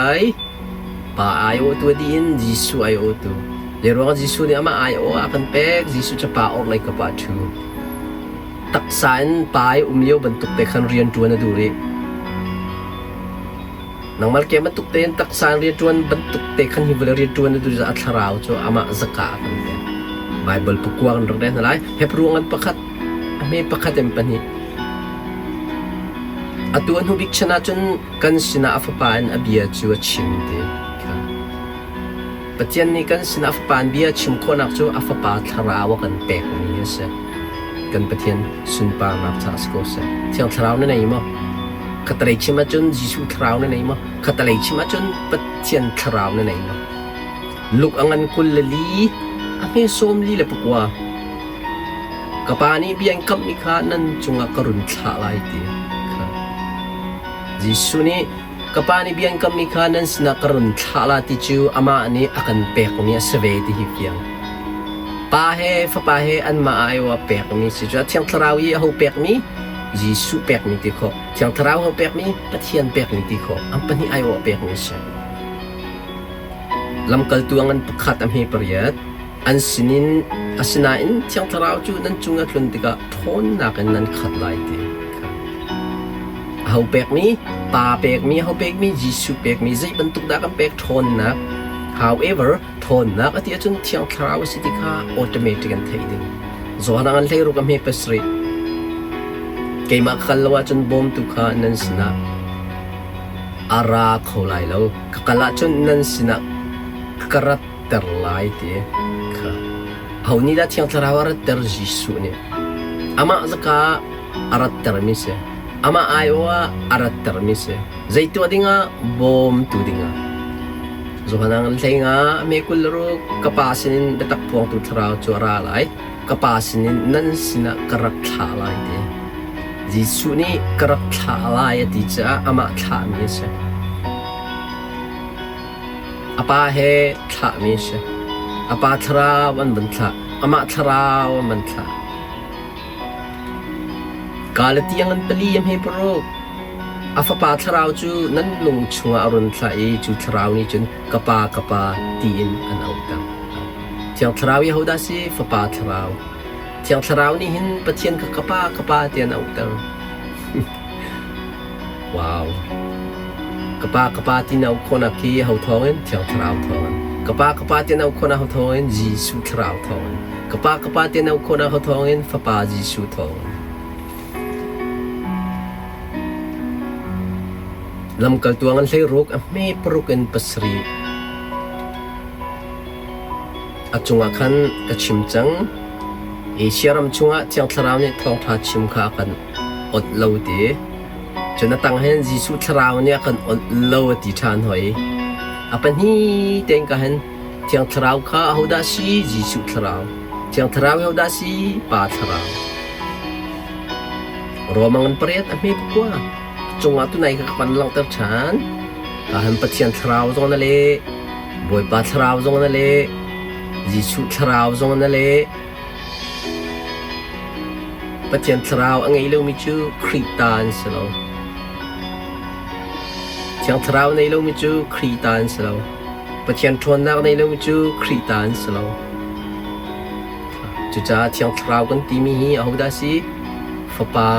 lai? Pa aiawhtu a dih in Jesuh aiawhtu. Zeiruangah Jesuh nih amah aiawh ah a kan pek? Jesuh cu Pa orhlei kap ah a ṭhu. Taksa in pa i um lio bantuk te khan rian ṭuan a duh rih. Nangmah ke bantuk tein taksa in rianṭuan bantuk te khan hi vawlei rianṭuan a duh a thlarau cu amah zaka a kan pek. Baibal pakua kan rak rel hna lai. Hebru ngan pakhat, a hme pakhat in pahnih. Atu a hnu bik chan ahcun kan sinah a fapa in a bia cu a chim ti kha. Pathian nih kan sinah a fapa in bia a chim khawhnak cu a fapa thlarau a kan pekmi a si. Kan Pathian sunparnak caah si ko seh. Thiang Thlarau na nei maw? Khatalei chim ahcun Jesuh Thlarau na nei maw? Khatalei chim ahcun Pathian Thlarau na nei maw? Luk a ngan 24, a hme 44. Ka Pa nih bia in kamhmi kha nan cungah ka run thlah lai ti kha. Jesuh nih ka Pa nih bia in kamhmi kha nan sinah ka run thlah la ti cu amah nih a kan pekmi a si ve ti hi fiang. Pa he Fapa he anmah aiawh a pekmi si cu a Thiang Thlarau i aho pekmi? Jesuh pekmi ti khawh. Thiang Thlarau ho pekmi? Pathian pekmi ti khawh. An pahnih aiawh a pekmi a si. Lamkaltu a ngan pakhat a hme pariat. An sinin asinain Thiang Thlarau cu nan cung a tlun tikah ṭhawnnak in nan khat lai ti kha. Aho pekmi? Pa pekmi, aho pekmi? Jesuh pekmi. Zei bantuk dah kan pek ṭhawnnak? However, ṭhawnnak a ti ahcun Thiang Thlarau a si ti kha automatic an theih ding. Johan an 16 a hme pasarih. Keimah ka kal lo ahcun bawmtu kha nan sinah a ra kho lai lo. Ka kal ahcun nan sinah ka rat ter lai ti kha aho nih dah Thiang Thlarau a ratter Jesuh nih amah zaka a rattermi si amah aiawh ah a rattermi si zei tuah dingah bawmtu dingah Johan an hlei nga me 26 ka pa sinin biatak phuangtu thlarau cu a ra lai ka pa sinin nan sinah ka rak thlah lai ti Jesuh nih ka rak thlah lai a ti caah amah thlahmi a si A pa he thlahmi a si. A pa thlarau an van thlah. Amah thlarau an van thlah. Galatiang an pali a hme paruk. A fapa thlarau cu nan lung chungah a run thlah i cu thlarau nih cun ka pa ka pa tiin an auhter. Thiang Thlarau i hodah si? Fapa thlarau. Thiang Thlarau nih hin Pathian kha ka pa ka pa ti an auhter. Wow. Ka pa ka pa ti na khawhnak khi ho thawngin Thiang Thlarau thawngin. Ka pa ka pa ti na khawhnak ho thawngin Jesuh Thlarau thawngin. Ka pa ka pa ti na khawhnak ho thawngin Fapa Jesuh thawngin. Lamkaltu an hlei ruk a hme paruk in pasarih. A cungah khan ka chim cang. Asia ram chungah Thiang Thlarau nih thawngṭha chim kha a kan onh lo ti. Cun a tang hin Jesuh Thlarau nih a kan onh lo a ti ṭhan hoi. A pahnih tein ka hin Thiang Thlarau kha ahodah si? Jesuh Thlarau. Thiang Thlarau hi hodah si? Pa Thlarau. Romang in pariat a hme pakua. A cungah tunai kha ka van langhter ṭhan. Ka han Pathian Thlarau zong na leh, Bawipa Thlarau zong na leh, Jesuh Thlarau zong na leh. Pathian Thlarau a ngei lomi cu Khrih ta an si lo. Thiang Thlarau nei lomi cu Khrih ta an si lo. Pathian ṭhawnnak nei lomi cu Khrih ta an si lo. Cucaah Thiang Thlarau kan timi hi ahodah a si? Fapa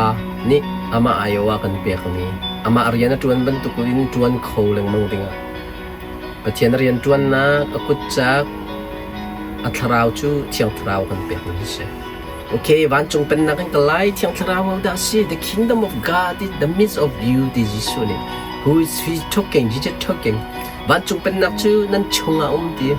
nih amah aiawh ah kan pekmi, amah rian a ṭuan bantukin ṭuan kho lengmang dingah Pathian rianṭuannak a kutcak a thlarau cu Thiang Thlarau kan pekmi hi si. Okay, vancung pennak in ka lai Thiang Thlarau hodah a si? The kingdom of God is the midst of you ti Jesuh nih. Who is he talking? Jesus talking. Vancung pennak cu nan chungah um ti.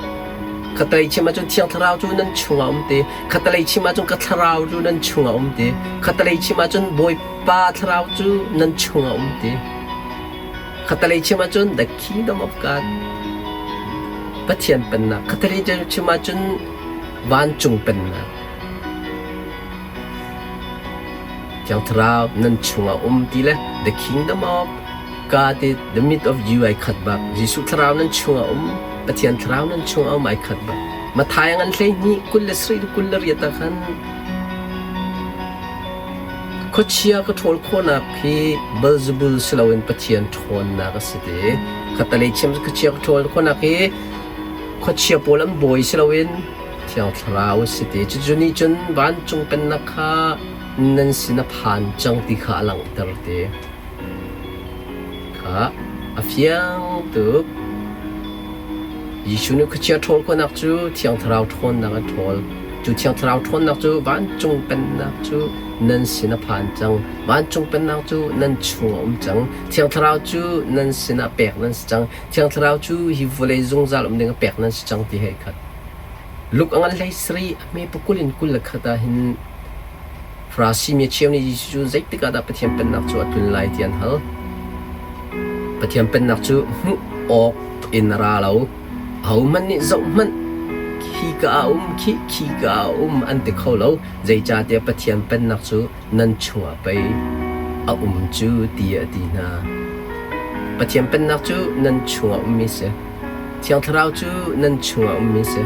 Khatalei chim ahcun Thiang Thlarau cu nan chungah um ti. Khatalei chim ahcun ka thlarau cu nan chungah um ti. Khatalei chim ahcun Bawipa thlarau cu nan chungah um ti. Khatalei chim ahcun the kingdom of God Pathian pennak. Khatalei chim ahcun vancung pennak. Thiang Thlarau nan chungah um ti le the kingdom of God is the midst of you ai khat bak. Jesuh Thlarau nan chungah um, Pathian Thlarau nan chungah um ai khat bak. Matthai ngan 12 27 28 ah khan khuachia ka ṭhawl khawhnak hi Beelzebul si loin Pathian ṭhawnnak a si ti. Khattalei chiam khuachia ṭhawl khawhnak hi khuachia pawl an bawi si loin Thiang Thlarau a si ti. Cucu nih cun vancung pennak kha nan sin a phan cang ti kha a langhter ti. Kha a fiang tuk. Jesuh nih khuachia ṭhawl khawhnak cu Thiang Thlarau ṭhawnnak a ṭhawl. Cu Thiang Thlarau ṭhawnnak cu vancung pennak cu nan sin a phan cang. Vancung pennak cu nan chung a um cang. Thiang Thlarau cu nan sinah pek nan si cang. Thiang Thlarau cu hi vawlei zungzal um ding ah pek nan si cang ti hei khat. Luke a ngan hlei sarih a hme pakul in 21 ah hin Farasi mi cheu nih Jesuh cu zeitik ah dah Pathian Pennak cu a tlun lai ti an hal. Pathian Pennak cu hmuh awk in a ra lo. Ahohmanh nih zohhmanh khika ah a um, khi khika ah a um an ti kho lo. Zeicahtiah Pathian Pennak cu nan chungah pei a um cu tiah a ti hna. Pathian Pennak cu nan chungah ummi si. Thiang Thlarau cu nan chungah ummi si.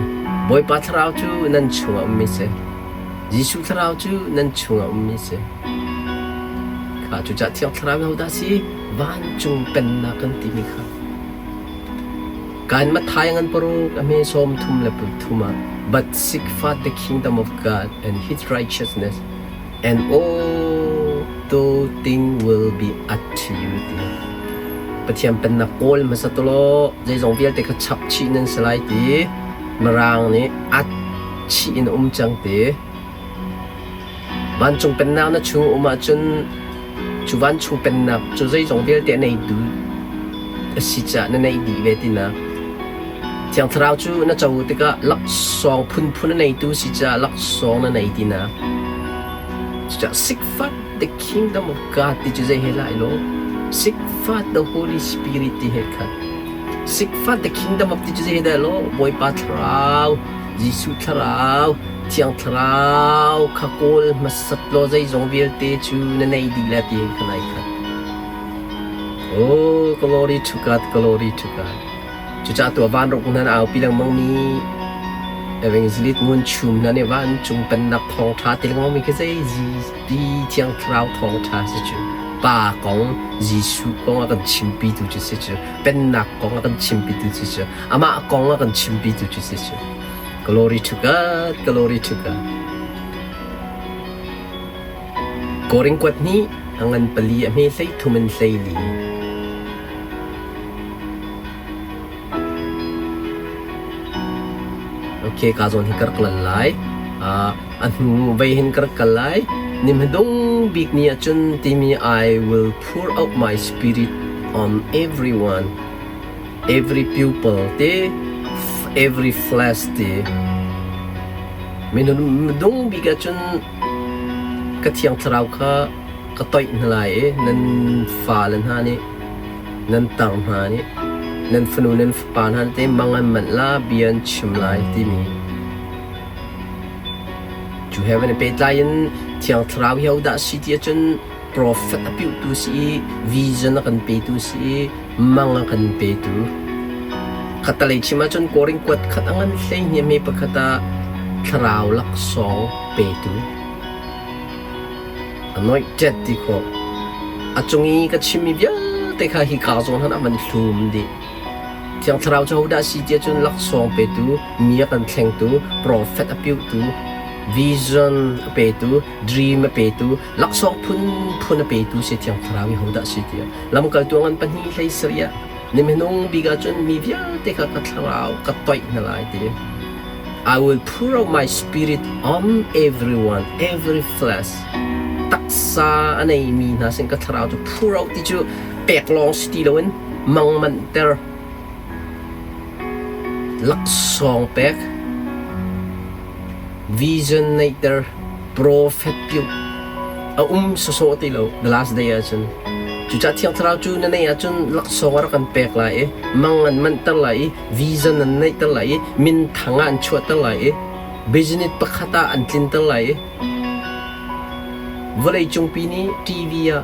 Bawipa Thlarau cu nan chungah ummi si. Jesuh Thlarau cu nan chungah ummi si. Kha cucaah Thiang Thlarau hodah si? Vancung Pennak kan timi kha. Kan Matthai ngan paruk a hme 33 ah But seek first the kingdom of God and his righteousness and all those things will be added to you ti. Pathian pennak kawl hmasa tulaw zeizong vialte kha chap chih nan si lai ti Mirang nih at chih in um cang ti. Vancung pennak na chung um ahcun cu vancung pennak cu zeizong vialte a neitu a si caah na neih dih ve tinak. Thiang Thlarau cu na co tikah laksawng phunphun a neitu si caah laksawng na nei tinak. Cucaah seek first the kingdom of God ti cu zei he lai lo? Seek first the Holy Spirit ti he khat. Seek first the kingdom of ti cu zei he dah lo? Bawipa Thlarau, Jesuh Thlarau, Thiang Thlarau kha kawl hmasat law zeizong vialte cu na nei dih la ti kha nai khat. Oh, glory to God, glory to God. Cucaah tuah vanruk hna na aupi lengmang mi evangelist ngun chum hna nih vancung pennak thawngṭha ti lengmang mi khi zei pi Thiang Thlarau thawngṭha si cu. Pa kong Jesuh kong a kan chimpitu cu si cu. Pennak kong a kan chimpitu si cu. Amah kong a kan chimpitu cu si cu. Glory to God, glory to God. Korin kuat hnih a ngan pali a hme hlei thum in hlei li. Okay, ka zawn hi ka rak lan lai. Uh, a hnu vei hin ka rak kal lai. Ni hmadung bik ni ahcun timi I will pour out my spirit on everyone. Every pupil te, every flesh te. Minung dung bik ahcun ka thiang thlarau kha ka toih hna lai i nan fale hna nih nan tar hna nih nan fanu nan fapa hna te mang an manh la bia an chim lai timi cu he van i pehtlai in thiang thlarau hi hodah si ti ahcun Profet a piuhtu si i vision a kan petu si i mang a kan petu. Khattalei chim ahcun Korin kuat khat a ngan hleihniam hi pakhat ah thlarau laksawng petu. Anointed ti khawh. A cung i ka chimmi vialte kha hi ka zawn han a van hlum dih. Thiang Thlarau cu hodah si tiah cun laksawng petu, mi a kan thlengtu, profet a piuhtu, vision a petu, dream a petu, laksawng phunphun a petu si Thiang Thlarau hi hodah si tiah lamkaltu ngan pahnih hlei sarih ah ni minung bik ahcun mi vialte kha ka thlarau ka toih hna lai ti. I will pour out my spirit on everyone, every flesh. Taksa a neimi hna sin ka thlarau cu pour out ti cu pek lawng si ti loin mang manhter laksawng pek vision neihter prophet piuh a um sawsawh ti lo the last day ahcun cucaah thiang thlarau cu na neih ahcun laksawng a rak kan pek lai i mang an manhter lai i vision an neihter lai i minthang ah an chuahter lai i business pakhat ah an tlinter lai i Vawleicungpi nih TV ah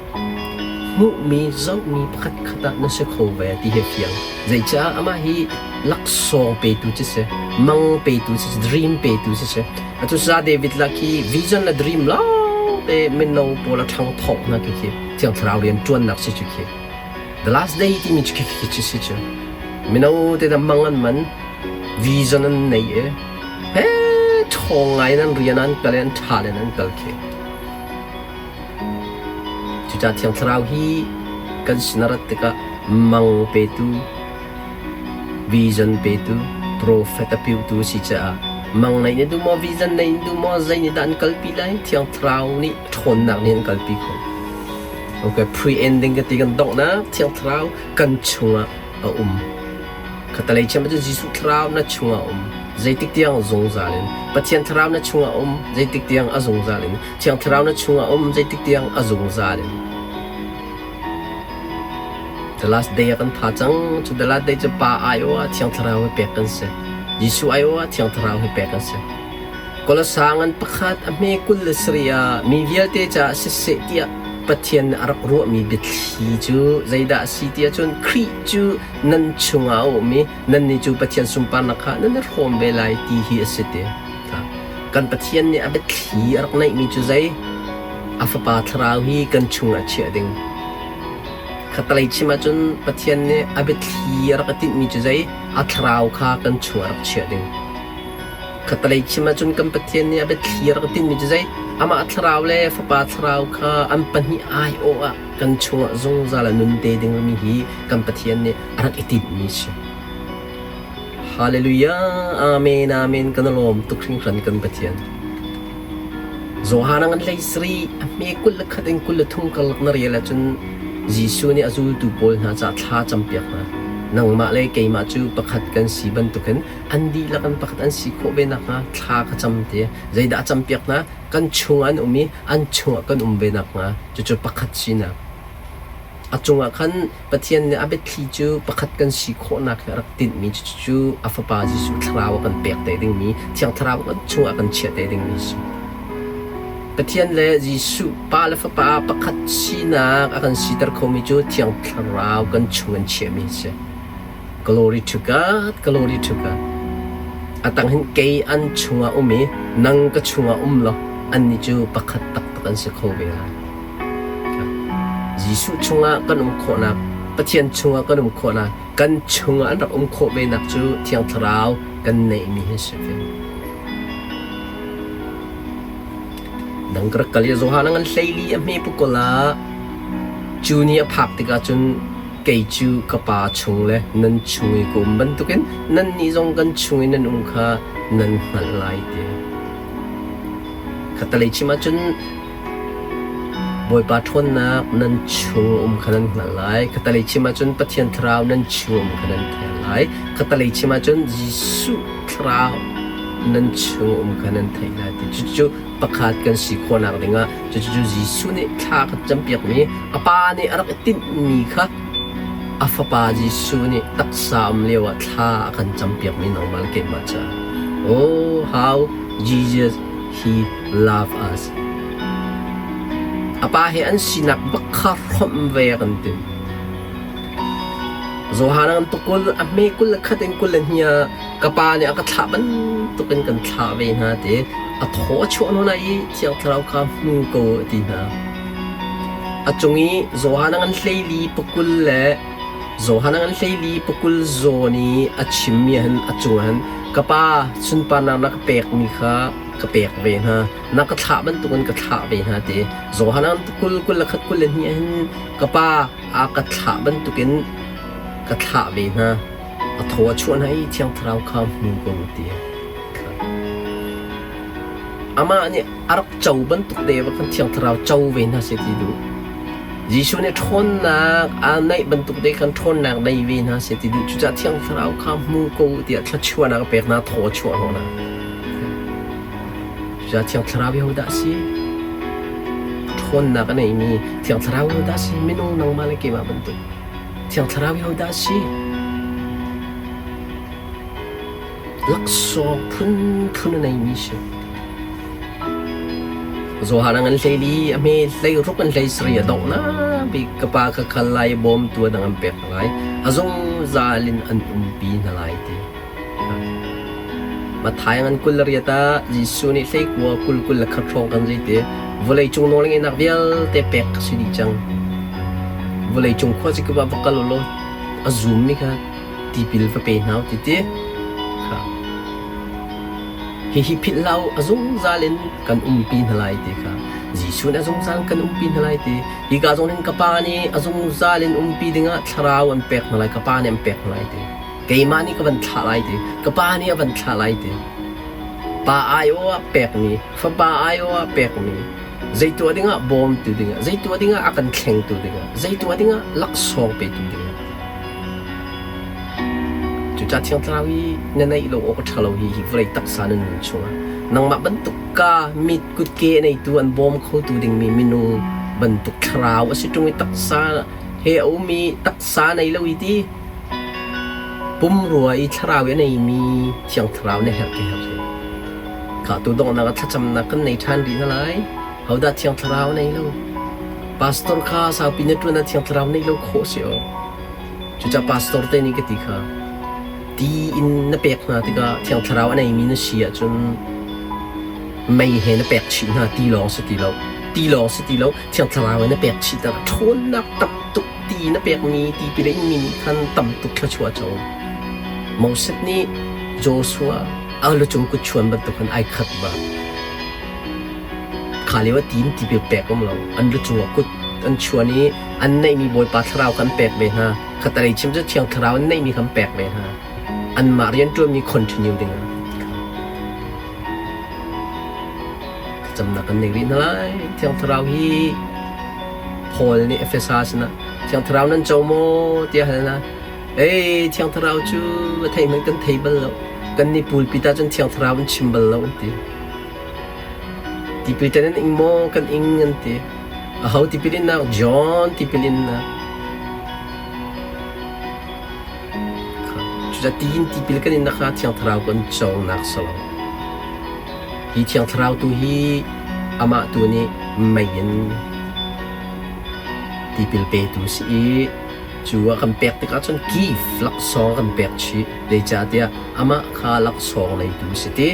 hmuhmi, zohmi pakhatkhat ah na si kho ve ti hi a fiang. Zeicah amah hi laksawng petu cu si, mang petu si, dream petu si si. Atu sa David la khi vision le dream lawngte mino pawl a ṭhang thawk hna khi khi Thiang Thlarau rian ṭuannak si cu khi. The last day timi cu khi khi si cu. Mino te da mang an man, vision an nei i, he ṭhawng ngai in an rian an kal i an ṭha in an kal khi. Cucaah Thiang Thlarau hi kan sin a rat tikah mang petu, vision petu, prophet a piutu a si caah mang nei na duh maw, vision nei na duh maw, zei nih dah an kalpi lai? Thiang Thlarau nih ṭhawnnak nih an kalpi khawh. Okay, pre-ending ka ti kan donghnak Thiang Thlarau kan chungah a um. Khatalei chiam ahcun Jesuh Thlarau na chungah a um. Zeitik tiang zungzal in. Pathian Thlarau na chungah a um. Zeitik tiang a zungzal in. Thiang Thlarau na chungah a um. Zeitik tiang a zungzal in. The last day ah kan pha cang. Cu the last day cu Pa aiawh ah Thiang Thlarau hi pek kan si. Jesuh aiawh ah Thiang Thlarau hi pek kan si. Kolosa ngan pakhat a hme 27 ah mi vialte caah siseh tiah Pathian nih a rak ruahmi biathli cu zeidah a si ti ahcun Khrih cu nan chungah a um i nannih cu Pathian sunparnak kha nan i hrawm ve lai ti hi a si ti. Kan Pathian nih a biathli a rak neihmi cu zei? A Fapa Thlarau hi kan chungah chiah ding. Khatalei chim ahcun Pathian nih a biathli a rak i tinhmi cu zei? A Thlarau kha kan chungah rak chiah ding. Khatalei chim ahcun kan Pathian nih a biathli a rak tinhmi cu zei? Amah thlarau le Fapa thlarau kha an pahnih aiawh ah kan chungah zungzal a nun te dingmi hi kan Pathian nih a rak i tinhmi a si. Hallelujah! Amen! Amen! Kan i lawm tuk hringhran kan Pathian. Johan a ngan hlei sarih a hme 21 in 23 karlak na rel ahcun Jesuh nih a zultu pawl hna caah thla campiak hna. Nangmah le keimah cu pakhat kan si bantukin an dihlak in pakhat an si khawh ve nakhnga thla ka cam ti. Zeidah a campiak hna? Kan chungah an um i an chungah kan um ve nakhnga cucu pakhat sinak. A cungah khan Pathian nih a biathli cu pakhat kan si khawhnak hi a rak tinhmi cucu a Fapa Jesuh Thlarau a kan pek te dingmi, Thiang Thlarau kan chungah a kan chiah te dingmi a si. Pathian le Jesuh Pa le Fapa pakhat sinak a kan siter khomi cu Thiang Thlarau kan chung an chiahmi a si. Glory to God, glory to God. A tang hin kei an chungah um i nang ka chungah um law annih cu pakhat taktak an si kho ve lai. Jesuh chungah kan um khawhnak, Pathian chungah kan um khawhnak, kan chungah an rak um khawh venak cu Thiang Thlarau kan neihmi hi si ve. Dang ka rak kal i Johan a ngan hleili a hme pukul ah cu ni a phak tikah cun kei cu ka Pa chung le nan chung i ka um bantukin nannih zong kan chung i nan um kha nan hngalh lai ti. Khattalei chim ahcun Bawipa ṭhawnnak nan chung um kha nan hngalh lai. Khattalei chim ahcun Pathian Thlarau nan chung um kha nan theih lai. Khattalei chim ahcun Jesuh Thlarau nan chung um kha nan theih lai ti. Cucu pakhat kan si khawhnak dingah cucu Jesuh nih thla a kan campiakmi a Pa nih a rak i tinhmi kha a Fapa Jesuh nih taksa um lioah thla a kan campiakmi nangmah le keimah caah. Oh, how Jesus he love us. A pa he an sinak bak kha hrawmh ve a kan ti. Johan an tukul a hme 21 in 22 ah ka pa nih a ka thlah bantukin kan thlah ve hna ti a thaw a chuah hnu i Thiang Thlarau kha hmu ko a ti hna. A cung i Johan a ngan hleili pakul le Johan a ngan hleili pakul zawn i a chimmi ah hin a cungah hin ka pa sunparnak na ka pekmi kha ka pek ve hna na ka thlah bantukin ka thlah ve hna ti Johan a ngan kul 21 22 ah hin ka pa a ka thlah bantukin ka thlah ve hna. A thaw a chuah hna i Thiang Thlarau kha hmu ko ti. Amah nih a rak co bantuk te va khan Thiang Thlarau co ve hna seh ti duh. Jesuh nih ṭhawnnak aa neih bantuk te khan ṭhawnnak nei ve hna seh ti duh. Cucaah Thiang Thlarau kha hmu ko tiah thluachuahnak a pek hna, thaw a chuah hnawh hna. Cucaah Thiang Thlarau hi hodah a si? Ṭhawnnak a neimi Thiang Thlarau hi hodah a si? Minung nangmah le keimah bantuk. Thiang Thlarau hi hodah a si? Laksawng phunphun a neimi si. Johan a ngan hleili a hme hlei ruk an hlei sari a donghnak bik ka pa ka khal lai bawmtu a dang an pek lai a zungzal in an umpi hna lai ti. Matthai ngan 28 ah Jesuh nih hleikua kul 21 hrawng kan zei ti vawlei cung nawlngeihnak vialte pek ka si dih cang. Vawleicung khuazikip ah va kal u law a zummi kha tipil va pe hna u ti ti. Kha. Hihi philh hlah u, a zungzal in kan umpi hna lai ti kha. Jesuh nih a zungzal in kan umpi hna lai ti. Hika zong hin ka Pa nih a zungzal in umpi dingah thlarau an pek hna lai, ka Pa nih an pek hna lai ti. Keimah nih ka van thlah lai ti. Ka Pa nih a van thlah lai ti. Pa aiawh ah pekmi, Fapa aiawh ah pekmi, zei tuah dingah bawmtu dingah, zei tuah dingah a kan thlengtu dingah, zei tuah dingah laksawng petu dingah. Cucaah Thiang Thlarau hi na neih lo awk a ṭha lo hi hi vawlei taksa na nun chungah nangmah bantuk ka mit kutke a neitu an bawm khotu dingmi minung bantuk thlarau a si ṭung i taksa he a um i taksa nei lo i ti pumrua i thlarau i a neimi Thiang Thlarau na herh ke herh hi. Kha tu donghnak ah thlacamnak kan nei ṭhan rih hna lai. Hodah Thiang Thlarau nei lo? Pastor kha saupi na ṭuan ah Thiang Thlarau neih lo khawh si aw. Cucaah pastor te nih ka ti kha ti in na pek hna tikah Thiang Thlarau a neimi na si ahcun mei he na pek chih hna ti lawng si ti lo. Ti lawng si ti lo Thiang Thlarau he na pek chih tikah ṭhawnnak tam tuk ti na pekmi tipil a inmi nih khan tam tuk thluachuah a co. Moses nih Joshua a lucung kutchuan bantuk khan ai khat va. Kha lio ah ti in tipil pek um lo. An lucung ah kut an chuan i an neihmi Bawipa Thlarau kha an pek ve hna. Khatalei chim cu Thiang Thlarau an neihmi kha an pek ve hna. Anmah rianṭuanmi continue ding ah. Thlacamnak kan nei rih hna lai. Thiang Thlarau hi Paul nih Efesa sinah Thiang Thlarau nan co maw tiah hal hna. Ei, Thiang Thlarau cu a theih hmanh kan thei bal lo. Kan nih pulpit ah cun Thiang Thlarau an chim bal lo an ti. Tipil tan an ing maw? Kan ing an ti. Aho tipil innak? John tipil innak. Cucaah tiin tipil kan innak kha Thiang Thlarau kan conak si lo. Hi Thiang Thlarau tu hi amah tu nih mei in tipil petu si i cu a kan pek tikah cun gift laksawng a kan pek chih. Zeicahtiah amah kha laksawng neitu si ti.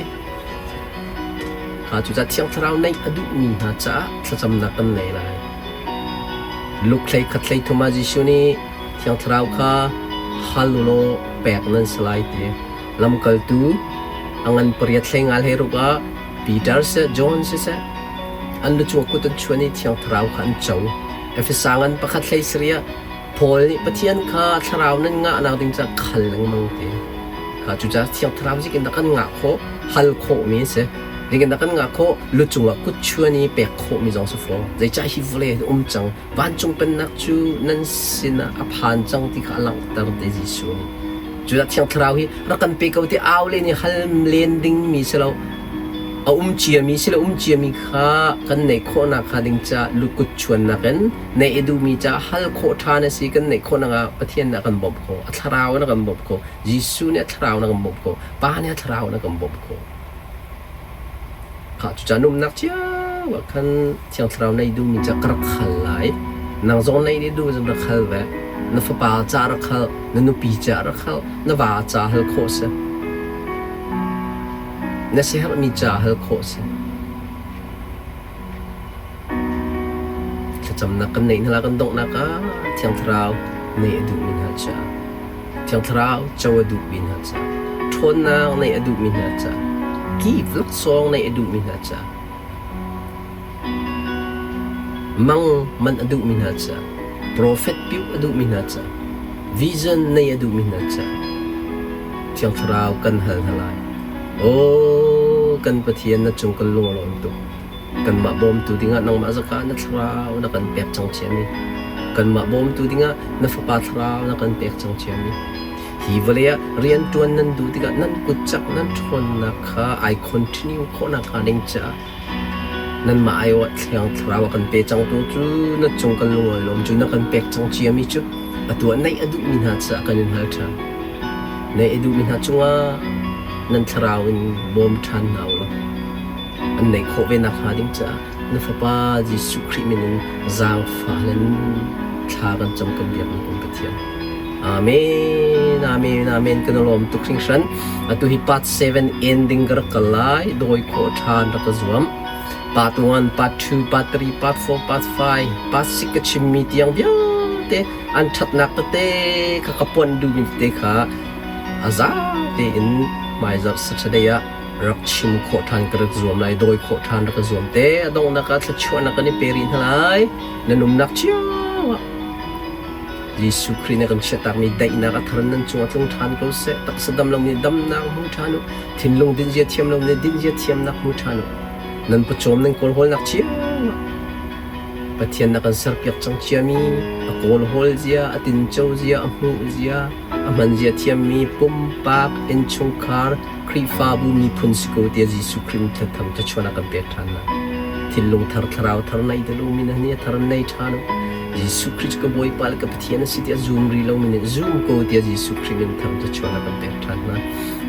Kha cucaah Thiang Thlarau neih a duhmi hna caah thlacamnak kan nei lai. Luke hlei khat hlei thum ah Jesuh nih Thiang Thlarau kha hal u law pek nan si lai ti. Lamkaltu a ngan pariat hlei nga hlei ruk ah Peter seh John siseh an lucung kut an chuan i Thiang Thlarau kha an co. Efesa ngan pakhat hlei sarih ah Paul nih Pathian kha thlarau nan ngahnak ding caah khal lengmang ti. Kha cucaah Thiang Thlarau zikin dah kan ngah khawh, hal khawhmi a si. Zikin dah kan ngah khawh, lu cungah kut chuan i pek khawhmi zong si faw. Zeicah hi vawlei ah um cang, vancung pennak cu nan sinah a phan cang ti kha a langhter te Jesuh nih. Cucaah Thiang Thlarau hi rak kan pe ko ti au len i hal len dingmi si lo. A um ciami si lo um ciami kha kan neih khawhnak hnga ding caah lukut chuannak in neih i duhmi caah hal khawh ṭhan a si kan neih khawh nakah Pathian nih a kan bawmh khawh a thlarau in a kan bawmh khawh Jesuh nih a thlarau in a kan bawmh khawh Pa nih a thlarau in a kan bawmh khawh kha cucaah numnak cio ah khan Thiang Thlarau nei duhmi ca ka rak hal lai nang zong nei nih duh zong rak hal ve na fapa ca rak hal na nupi ca rak hal na va ca hal khawh si na siaherhmi ca hal khawh si Thlacamnak kan neih hna kan donghnak ah Thiang Thlarau neih a duhmi hna caah Thiang Thlarau co a duhmi hna caah ṭhawnnak neih a duhmi hna caah kip laksawng neih a duhmi hna caah mang manh a duhmi hna caah profet piuh a duhmi hna caah vision neih a duhmi hna caah Thiang Thlarau kan hal hna lai. Aw kan Pathian na cung kan lung a lawm tuk. Kanmah bawmtu dingah nangmah zaka na thlarau na kan pek cang ciami. Kanmah bawmtu dingah na fapa thlarau na kan pek cang ciami. Hi vawlei ah rianṭuan nan duh tikah nan kut cak nan ṭhawnnak kha ai continue khawhnak hnga ding caah nanmah aiawh thiang thlarau a kan pe cangtu cu na cung kan lungawi lawm cu na kan pek cang ciami cu atu ah neih a duhmi hna caah kan in hal ṭhan. Neih a duhmi hna cungah nan thlarau in bawm ṭhan hna u law an neih khawh ve nakhnga ding caah na Fapa Jesuh Khrih min in zaangfah in thla kan cam kan biakmi kan Pathian. Amen, amen, amen. Kan lawm tuk hringhran. Atu hi part 7 ending ka rak kal lai. Dawi khawh ṭhan rak ka zuam. Part 1, part 2, part 3, part 4, part 5, part 6 ka chimmi tiang vialte. tete an ṭhatnak tete kha ka puan duhmi tete kha a za tein hmaizarh Saturday ah rak chim khawh ṭhan ka rak zuam lai, dawi khawh ṭhan rak ka zuam te. A donghnak ah thluachuahnak kan i pe rih hna lai. Nan umnak cio ah Jesuh Khrih nih a kan chiahtakmi daihnak a thar nan cungah tlung ṭhan ko seh. Taksa dam lomi damnak hmu ṭhan u. Thinlung dinzia thiam lomi dinzia thiamnak hmu ṭhan u. Nan pawcawm nan kawlhawlnak cio ah Pathian na kan serpiak cang ciami a kawlhawl zia, a tinco zia, a hmuh zia, a hman zia thiammi pumpak, innchungkhar, Khrihfabu miphun si ko tiah Jesuh Khrih min thluatham thluachuahnak kan pek ṭhan lai. Thinlung thar, thlarau thar nei dal u, min hi a thar in nei ṭhan u. Jesuh Khrih cu ka Bawipa le ka Pathian a si tiah zum rih lomi nih zum ko tiah Jesuh Khrih min thar thluachuahnak kan pek ṭhan hna.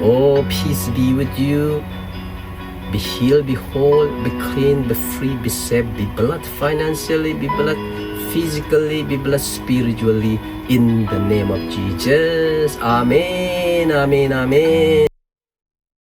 Oh, peace be with you. Be healed, be whole, be clean, be free, be safe, be blessed financially, be blessed physically, be blessed spiritually in the name of Jesus. Amen, amen, amen.